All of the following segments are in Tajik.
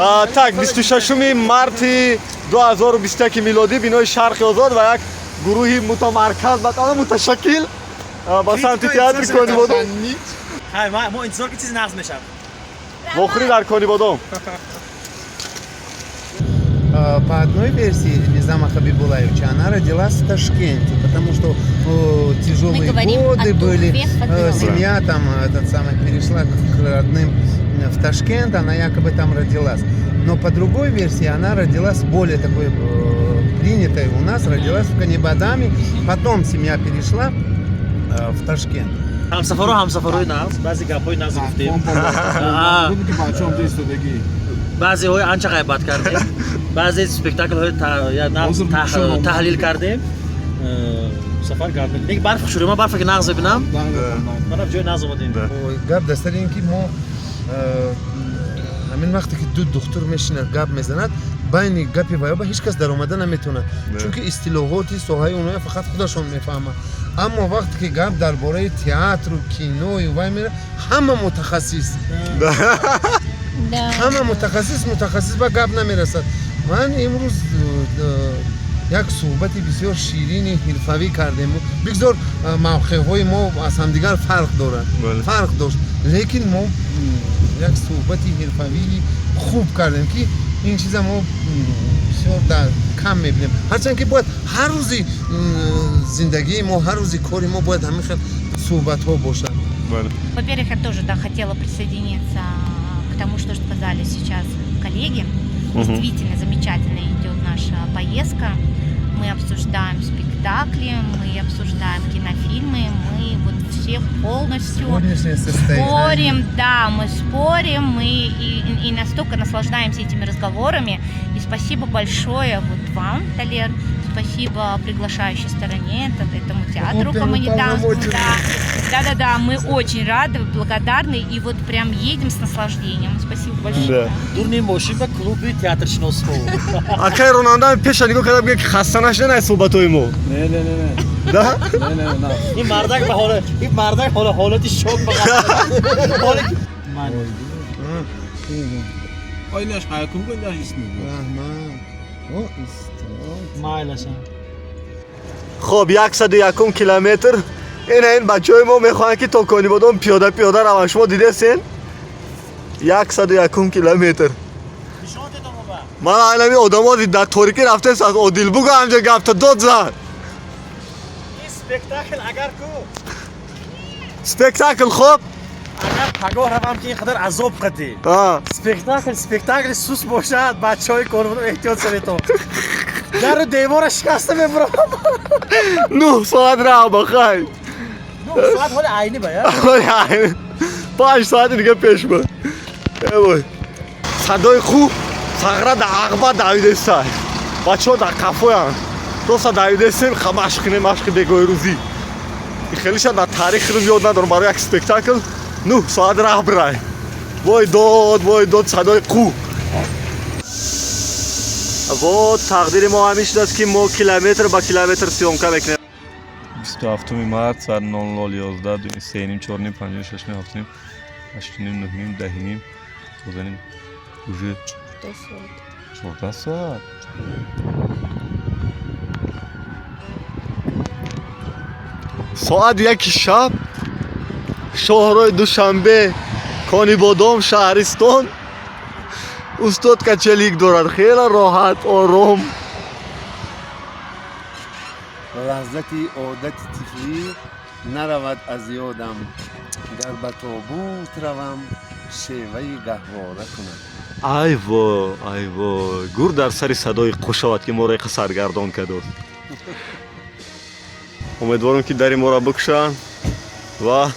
Так, 26 марти 2021 милодӣ, бинои Шарқи Озод ва як гурӯҳи мутамарказ, ба қавла муташаккил, ба самти театри Конибодом. Мо интизор ки чизи нағз мешавад. Вохӯрӣ дар Конибодом. По одной версии Низама Хабибулаевича, она родилась в Ташкенте, потому что тяжелые Мы говорим годы о были. Тухфе Фадыловой. Семья там этот самый, перешла к родным в Ташкент, она якобы там родилась. Но по другой версии она родилась более такой принятой у нас, родилась в Канибадаме, потом семья перешла в Ташкент. Ҳамсафаро, ҳамсафарои нағз, баъзе гапҳои нағз гуфтем, баъзеҳои анча ғайбат кардем, баъзе спектаклҳои нағз таҳлил кардем. Сафар гарм, барф шури, ман барфа ки нағз бибинам, манам ҷои нағз омадем. Ой, гап дар сари ин ки мо ҳамин вақте ки ду духтур мешинад, гап мезанад, байни гапи ваёба ҳеҷ кас даромада наметавонад, чунки истилоҳоти соҳаи оноя фақат худашон мефаҳманд. Аммо вақте ки гап дар бораи театру киною вай мера, ҳама мутахассис, ҳама мутахассис, мутахассис ба гап намерасад. Ман имрӯз як суҳбати бисёр ширини ҳирфавӣ кардем. Бигзор мавқеъҳои мо аз ҳамдигар фарқ дорад, фарқ дошт, лекин мо як суҳбати ҳирфавии хуб кардем, ки ин чиза мо бисёр дар кам мебинем, ҳарчанд ки бояд ҳар рӯзи зиндагии мо, ҳар рӯзи кори мо бояд ҳамин хел суҳбатҳо бошад. Во-первых, я тоже, да, хотела присоединиться к тому, что сказали сейчас коллеги. Действительно замечательно идет наша поездка. Мы обсуждаем спектакли, мы обсуждаем кинофильмы, мы вот все полностью Сегодняшнее состояние. Спорим, да, мы спорим, мы и настолько наслаждаемся этими разговорами. И спасибо большое вот вам, Талер, спасибо приглашающей стороне, этому театру Оперу Коммунитанскому. полномочий. Да, мы очень рады, благодарны и вот прям едем с наслаждением. Спасибо большое. Дурни мошин ба клуби театршиносҳо. Акай ронанда пеша нигоҳ карда, мегӯяд, ки хаста нашуда аз суҳбатҳои мо. Не, не, не, не. Да. Не, не, не. Ин мардак ба ҳола, ин мардак ҳола ҳолати шок ба ҳоле ман. Ойлаш ҳайкум гундаш исми. Раҳмат. О, устод. Майлашам. Хоб, 101 километр. Ина ин бачаҳои мо мехоҳанд, ки то Конибодом пиёда пиёда раванд. Шумо дидесен, 101 километр. Нишон дедам ба. Ман айнами одамо дар торикӣ рафтест, аз Одил буга ҳамҷа гапта дод зад. Ин спектакл агар ку Спектакл, хоб. Агар пагоҳ равам, ки ин қадар азоб қатӣ спектакл, спектакли сус бошад, бачаҳои Конибодом, эҳтиёт шаведто, дару девора шикаста мебурам. 9 соат раҳ, бахай. 9 соат ҳоли айни ба я. 5 соати дига пеш ба. Эвой, садои хуб, сағра дар ағба давидестай, бачаҳо дар қафоянд, роста давидесем. Машқине, машқи бегоҳи рӯзӣ хелиша дар таърих рӯз ёд надорам, барои як спектакл 9 соат раҳ бирай. Вой дод, вой дод, садои қу. Во, тақдири мо ҳамин шудааст, ки мо километр ба километр съёмка мекунем. 27 март, соат 00:11, 3:30, 4:30, 5:30, 6:30, 7:30, 8:30, 9:30, 10:30, 12:30, уже 14 соат. Соат 1 шаб, шоҳрои Душанбе, Конибодом, шаҳристон. Устод качелик дорад, хеле роҳат, ором. Лаҳзати одати тифлӣ наравад аз ёдам, гар ба тобут равам, шеваи гаҳвора кунам. Ай во, ай во, гур дар сари садои қушавад, ки моро иқа саргардон кардост. Умедворам, ки дари моро бикушанд ва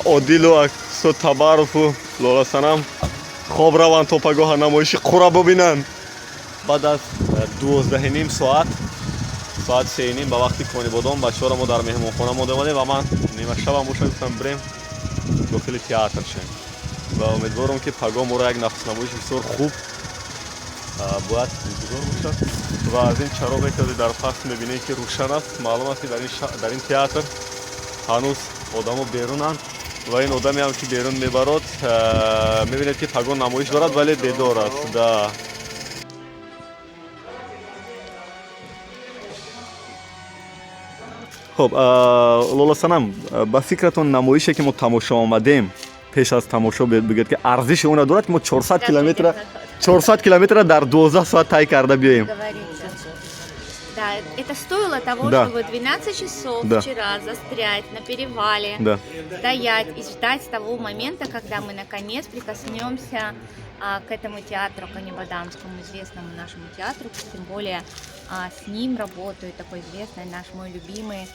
Одилу устод Табарову Лоласанам хоб раванд, то пагоҳа намоиши қура бубинанд. Баъд аз 12:30 соат, соат 3:30 ба вақти Конибодом, бачаҳоро мо дар меҳмонхона монда омадем ва ман нимашабам бошад, гуфтам, бирем дохили театр шем ва умедворам, ки пагоҳ моро як нафаснамоиши бисёр хуб бояд интизор бошад. Ва аз ин чароғе, ки дар паст мебинем, ки рӯшан аст, маълум аст, ки дар ин театр ҳанӯз одамо берунанд. Ва ин одаме ҳам, ки берун мебарод, мебинед, ки пагон намоиш дорад, вале бедор аст, да. Хуб, Лола Санам, ба фикратон, намоише, ки мо тамошо омадем, пеш аз тамошо бигӯед, ки арзиши онро дорад, ки мо 400 километра, 400 километра дар 12 соат тай карда биёем? Да, это стоило того, чтобы 12 часов вчера застрять на перевале, стоять и ждать того момента, когда мы наконец прикоснемся к этому театру Канибадамскому, известному нашему театру, тем более с ним работает такой известный наш, мой любимый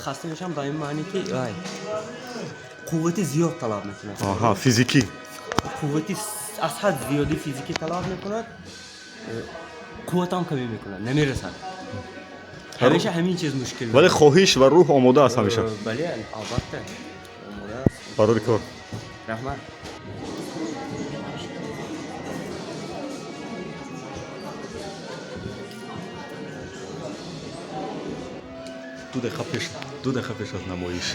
Хаста мешавам ба ин маъне, ки вай қуввати зиёд талаб мекунад. Аҳа, физикӣ. Қуввати аз ҳад зиёди физикӣ талаб мекунад, қувватам камӣ мекунад, намерасад. Ҳамеша ҳамин чиз мушкил. Вале хоҳиш ва рӯҳ омода аст ҳамеша. Бале, албатта. Омода аст. Барори кор. Раҳмат. 2 дақиқа пеш аз намоиш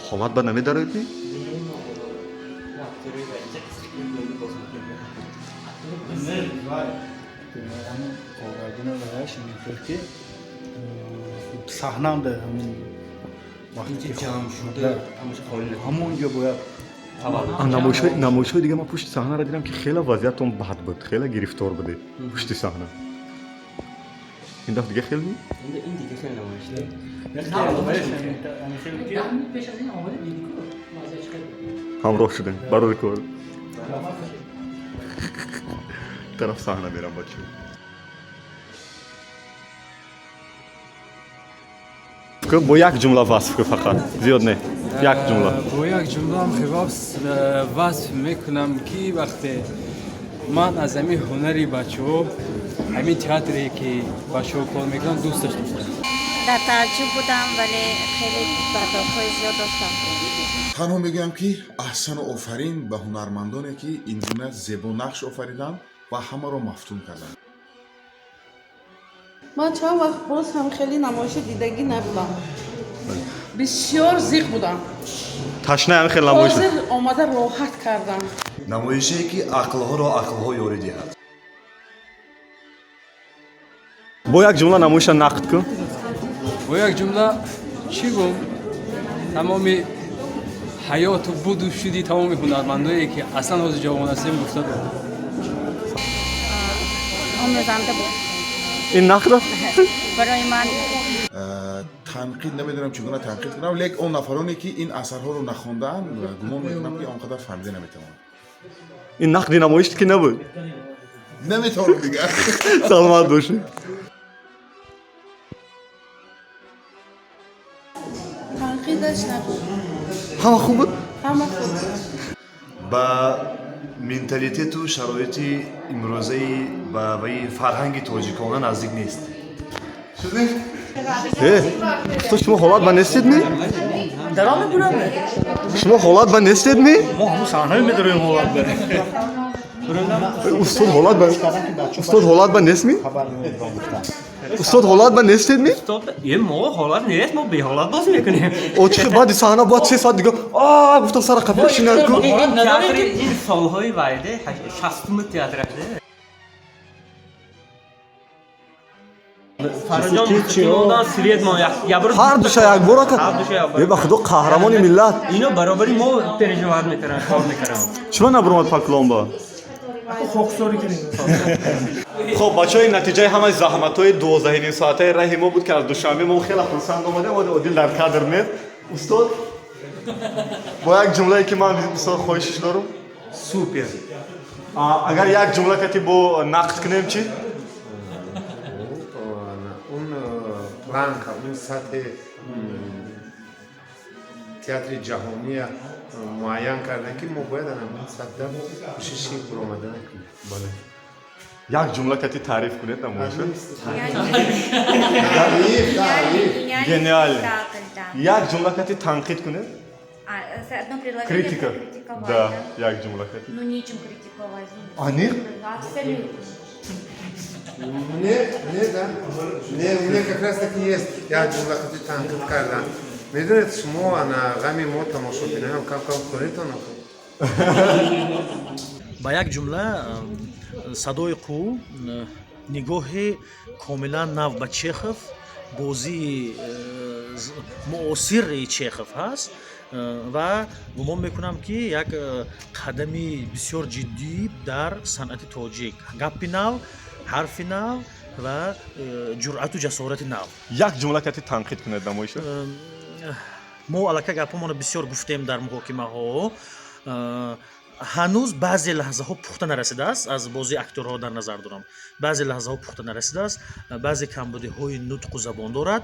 ҳолат ба намедароед ми? Ки саҳнам да ҳамин вақте ҷамъ шуда ҳамаша холӣ ҳамон ҷо бояд. Намоишҳои дига ман пушти саҳнаро дидам, ки хеле вазъиятон бад буд, хеле гирифтор будед пушти саҳна. Ин дафъа дига хел ми? Ин дига хел намоиш. Пеш аз ин омада дидӣ ку вазъият чӣ хел. Ҳамроҳ шудем. Барори кор. Тараф саҳна мерам, бачаҳо. Бо як ҷумла васф кун, фақат, зиёд не, як ҷумла. Бо як ҷумлаам васф мекунам, ки вақте ман аз ҳамин ҳунари бачаҳо, ҳамин театре ки бачаҳо кор мекунанд, дӯсташ доштам. Дар тааҷҷуб будам, вале хеле бардоштҳои зиёд доштам. Танҳо мегӯям, ки аҳсану офарин ба ҳунармандоне, ки ин гуна зебо нақш офариданд ва ҳамаро мафтун карданд. Ман чанд вақт боз ҳам хеле намоиши дидагӣ набудам, бисёр зиқ будам. Ташнаи ҳамин хел намоиш. Ҳозир омада роҳат кардам. Намоише, ки ақлҳоро ақлҳо ёрӣ диҳад. Бо як ҷумла намоиша нақд кун. Бо як ҷумла чӣ гум, тамоми ҳаёту буду шуди тамоми ҳунармандое, ки аслан ҳозир ҷавон ҳастем, гуфта дод. Омӯзанда буд. Ин нақд аст? Барои ман. Танқид намедонам, чӣ гуна танқид кунам, лек он нафароне, ки ин асарҳоро нахондаанд, гумон мекунам, ки он қадар фаҳмида наметавонанд. Ин нақди намоиш ки набуд. Наметавонам дигар. Саломат бошед. Танқидаш набуд. Ҳама хуб буд. Ҳама хуб буд. Ба менталитету шароити имрӯзаи ба ваи фарҳанги тоҷикона наздик нест. Устод, шумо ҳолат ба нестед ми? Даром мебурам. Шумо ҳолат ба нестед ми? Мо ҳамун саҳнаи медароем ҳолат ба. Устод, ҳолат ба, устод, ҳолат ба нест ми? Устод, ҳолат ба нестед ми? Е, мо ҳолат нест, мо беҳолат боз мекунем. О, чӣ, баъди саҳна бояд 3 соат дига а гуфтам, сара қафо шинад ку. Театри ин солҳои вайде 60-уми театрашде. Фарҷон мустақим свет мо ябр. Ҳар душа якбора. Ҳар душа якбора. Е, ба худо, қаҳрамони миллат. Ино баробари мо переживать мекунанд, кор мекунанд. Чима набуромад поклон ба? Хоксорӣ кунем. Хоб, бачаҳо, ин натиҷаи ҳамаи заҳматҳои 12.5 соатаи раҳи мо буд, ки аз Душанбе мо хеле хурсанд омадем. Одил дар кадр нест. Устод, бо як ҷумлае, ки ман бисёр хоҳишиш дорам. Супер. Агар як ҷумла кати бо нақд кунем, чӣ? Он планка, он сатҳи театри ҷаҳония муайян кардан, ки мо бояд ҳамин сатҳда кӯшиши баромада накунем. Бале. Як ҷумла кати таъриф кунед намоиша. Таъриф, таъриф. Гениально. Спектакль, да. Як ҷумла кати танқид кунед. А, одно предложение Критика. покритиковать, Да, да? як ҷумла кати. Ну, нечем критиковать. Аниқ? Абсолютно. Мне, да. Мне как раз таки есть. Я ҷумла кати танқид кардан. Медонед, шумо ана ғами мо тамошобиноям кам-кам хӯретон. Ба як ҷумла, садои қӯ нигоҳи комилан нав ба Чехов, бозии муосири Чехов ҳаст ва гумон мекунам, ки як қадами бисёр ҷиддӣ дар санъати тоҷик, гапи нав, ҳарфи нав ва ҷуръату ҷасорати нав. Як ҷумла кати танқид кунед намоиша. Мо аллакай гапҳомонро бисёр гуфтем дар муҳокимаҳо. Ҳанӯз баъзе лаҳзаҳо пухта нарасидааст, аз бозии актёрҳо дар назар дорам, баъзе лаҳзаҳо пухта нарасидааст, баъзе камбудиҳои нутқу забон дорад,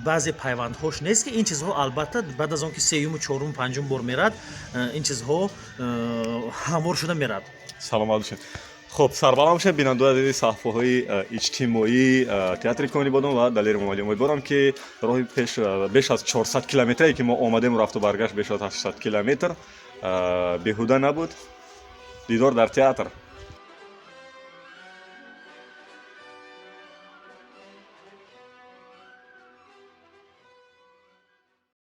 баъзе пайвандҳош нест, ки ин чизҳо албатта баъд аз он ки сеюму, чоруму, панҷум бор мерад, ин чизҳо ҳамвор шуда мерад. Саломат бошед. Хуб, сарбаланд бошед, бинандаои азизи саҳифаҳои иҷтимоии театри Конибодом ва Далери Эмомалӣ. Умедворам, ки роҳи пеш беш аз 400 километрае, ки мо омадему рафту баргашт беш аз 800 километр, беҳуда набуд. Дидор дар театр.